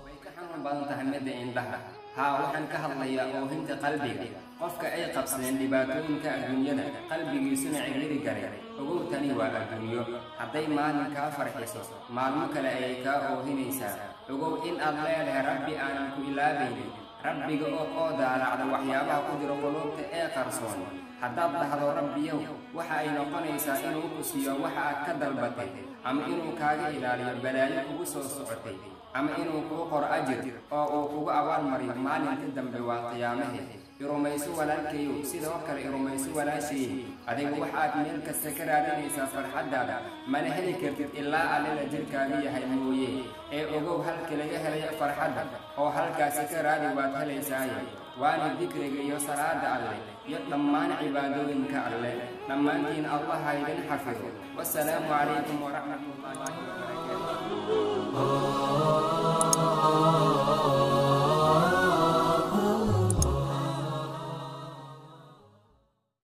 Way ka xanuun badan tahay midda indhaha. Haa, waxaan ka hadlayaa oohinta qalbiga. Qofka ay qabsadeen dhibaatooyinka adduunyada, qalbigiisuna ciriiri galay, ogow tani waa adduunyo. Hadday maalin kaa farxiso, maalmo kale ayay kaa oohinaysaa. Ogow in aad leedahay Rabbi aanan ku ilaabaynin, Rabbiga oo daalacda waxyaabaha ku jira quluubta ee qarsoon. Haddaad dhahdo Rabbiyow, waxa ay noqonaysaa inuu ku siiyo waxa aad ka dalbatay, ama inuu kaaga ilaaliyo balaayo kugu soo socotay, ama inuu kuu qoro ajir oo uu kugu abaalmariyo maalinta dambe, waa qiyaamahe. Irumayso walaalkayow, sidoo kale irumayso walaashay. Adiga waxaad meel kasta ka raadinaysaa farxaddaada, mana heli kartid ilaa Allila jirkaaga yahay mooye. Ee ogow halka laga helayo farxadda, oo halkaasi ka raadi, waad helaysaaye. Waana dikriga iyo salaada Alle iyo dhammaan cibaadooyinka Alle. Dhammaantiin Allah ha idin xafido. Wasalaamu calaykum waraxmatullahi.